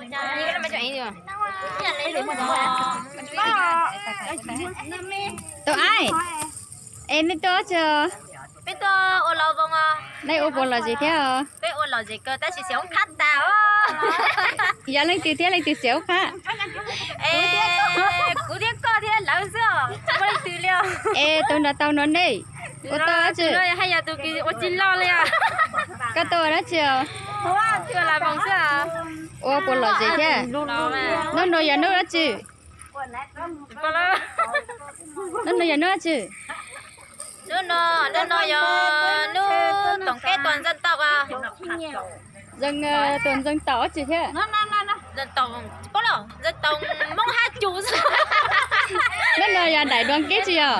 Tus aib, es nej tuaj tsi? Peb tuaj ua lov voos os. Nej ua puas lom zem thiab os? Peb ua lom zem kawg tab sis xiam oob qhab tas os. Yog leej twg thiab leej twg xiam oob qhab? Kuv thiab koj thiab lawv xwb os, tsis muaj leej twg li os. Es tus nrog tau no nej ua tau dab tsi? Haj yog tus ua tsis loj li os. Koj tuaj ua dab tsi os? Ua lov voos xwb. Ua puas lom zem thiab? Hnub no yog hnub dab tsi? Hnub no yog hnub dab tsi? Hnub no, hnub no yog hnub toom keb tuam ntxeev tau. Ntxeev, tuam ntxeev tau dab tsi thiab? Ntxeev tau, ntxeev tau Hmoob hab cum xwb. Hnub no yog daim dua keb tsi yog?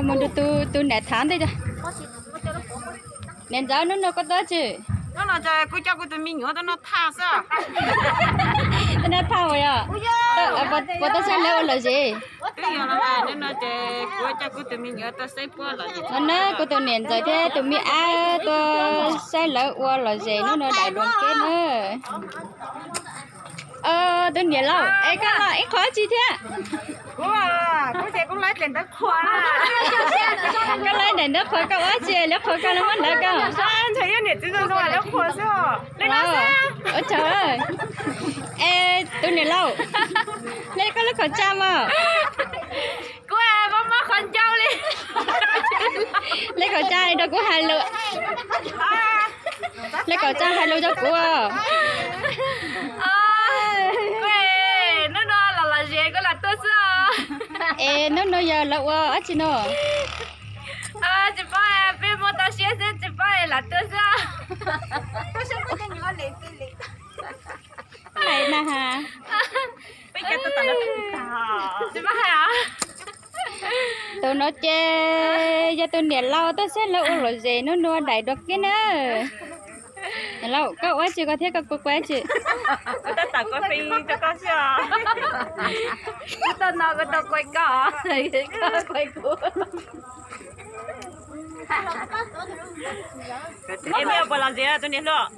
Mus nrug tus niam tham ntej. Niam ntxawm, hnub no koj tuaj dab tsi? Hnub no ces kuv coj kuv tus me nyuam tuaj noj thaj xwb. Tuaj noj thaj uas yog puas tau saib lawv ua lom zem? No na, kuv tus niam ntxawm thiab tus me ab tuaj saib lawv ua lom zem hnub no daim dua keb na. Tus niam laus, es koj los ib qho dab tsi thiab? Koj laib daim ntawv qhuav, koj ua dab tsi lawv qhuas koj los muab ntawv koj? Ua tsaug. Es tus niam laus, hle koj lub khẩu trang mog. Kuv mob mob qhov ncauj li. Hle khẩu trang rau kuv hais lus. Hle khẩu trang hais lus rau kuv. Hnub no los lom zem kuv lam tuaj xwb os. Es hnub no yog lawv ua dab tsi no? Tsis paub, peb muab tau siab xwb tsis paub lam tuaj xwb. Hais na has. Tsis paub hais os. Tus no ces yog tus niam laus tuaj saib lawv ua lom zem hnub no daim dua keb na. Niam laus, koj ua dab tsi koj thiab koj kuj ua dab tsi? Kuv tab tom kuaj fim rau koj xwb os. Kuv tuaj no kuv tau kuaj koj, koj kuaj kuv. Es mej puas lom zem tus niam hluas?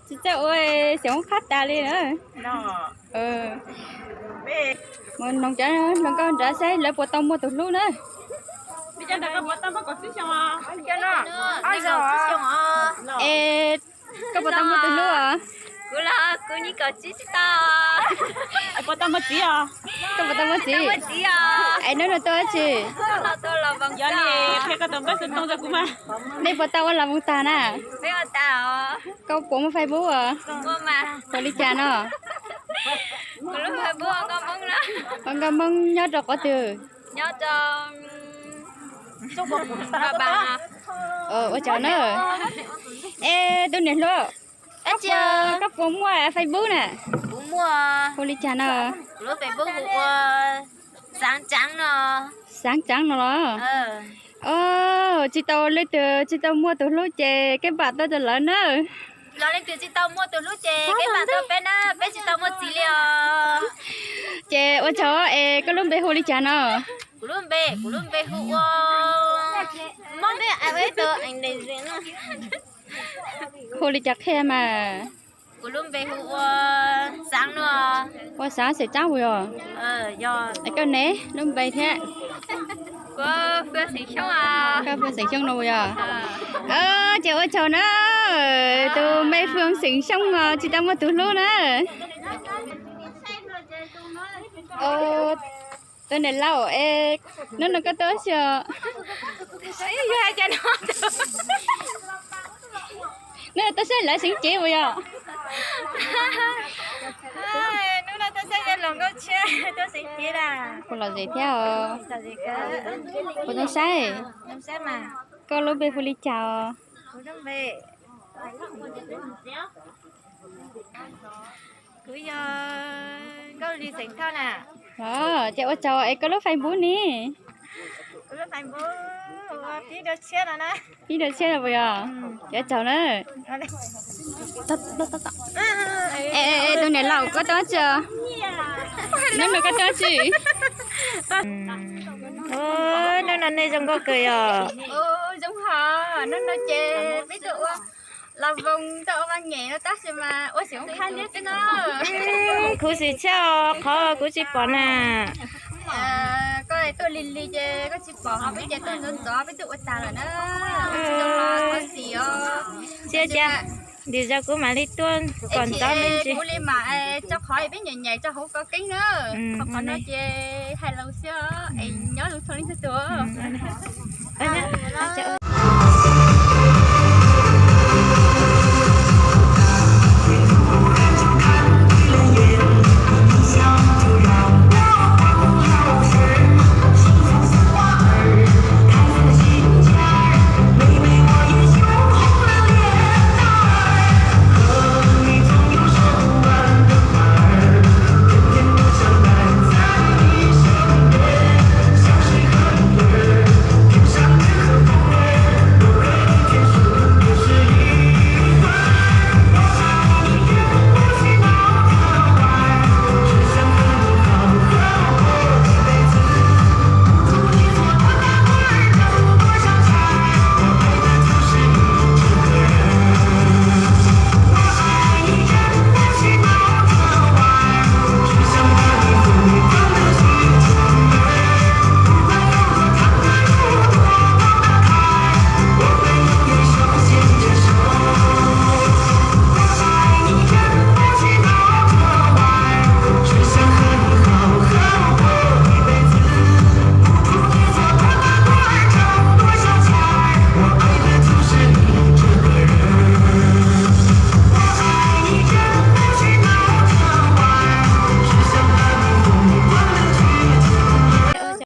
Tsis txawj ua, xyov qhab tas li na. Mus noog cov hluas nkauj nrad saib lawv puas tau muaj tus hlub na. Es koj puas tau muaj tus hlub os? Kuv los kuv nyuam qhuav tsis tau. Puas tau muaj txiv os? Koj puas tau muaj txiv? Es hnub no tuaj dab tsi? Yog li qhia koj tus npawb xov tooj rau kuv mas. Nej puas tau ua lov voos tag na? Koj puas muaj Facebook os? Ua li cas no? Nkauj Hmoob nyob rau qhov twg? Ua tsaug na. Es tus niam hluas, koj puas muaj Facebook na? Hu li cas no? Xaav Tsaav no los? Tsis tau leej twg tsis tau muaj tus hlub ces keb npam tuaj rau lawv na. Los leej twg tsis tau muaj tus hlub ces keb npam tuaj peb na, peb tsis tau muaj txiv li os. Ces ua tsaug, es koj lub npe hu li cas no? Kuv lub npe, kuv lub npe hu ua Hmoob. Hu li cas qhia mas? Kuv lub npe hu ua Xaav no. Ua Xaav xeem Tsaab puas yog? Es koj ne, lub npe thiab? Koj Fwj Xeem Xyooj no puas yog? Ces ua tsaug na, tus me Fwj Xeem Xyooj os tsis tau muaj tus hlub na. Tus niam laus, es hnub no koj tuaj dab tsi os? Hnub no tuaj saib lawv seev cev puas yog? Hnub no tuaj saib yawg hluas nkauj tshiab tuaj seev cev na. Puas lom zem thiab os? Puas zoo saib? Koj lub npe hu li cas os? Kuv yog Nkauj Lis xeem Thoj na. Ces ua tsaug, es koj lub Facebook ne? Kuv lub Facebook ua Pib Dua Tshiab no na. Pib Dua Tshiab no puas yog? Ces ua tsaug na. Es tus niam laus koj tuaj dab tsi? Hnub no koj tuaj dab tsi? Hnub no nej zoo nkauj kawg yog? Zoo ha. Hnub no ces peb tuaj ua las voos, tuaj ua vaj nyem no tab sis mas ua xim khab thiab xwb no. Khuv xim thiab, qhov kuv tsis pom na. Koj tuaj lig lig ces koj tsis pom, ho peb ces tuaj ntxov ntxov peb tuaj ua tas lawm na. Khuv xim os. Cia cas, lwm zaus kuv mam li tuaj kom ntxov me ntsis. Kuv li mam tso qhov peb nyem nyem tso hauv koj keeb na. Qhov no ces hais lus xwb es nyob zoo txhua leej txhua tus.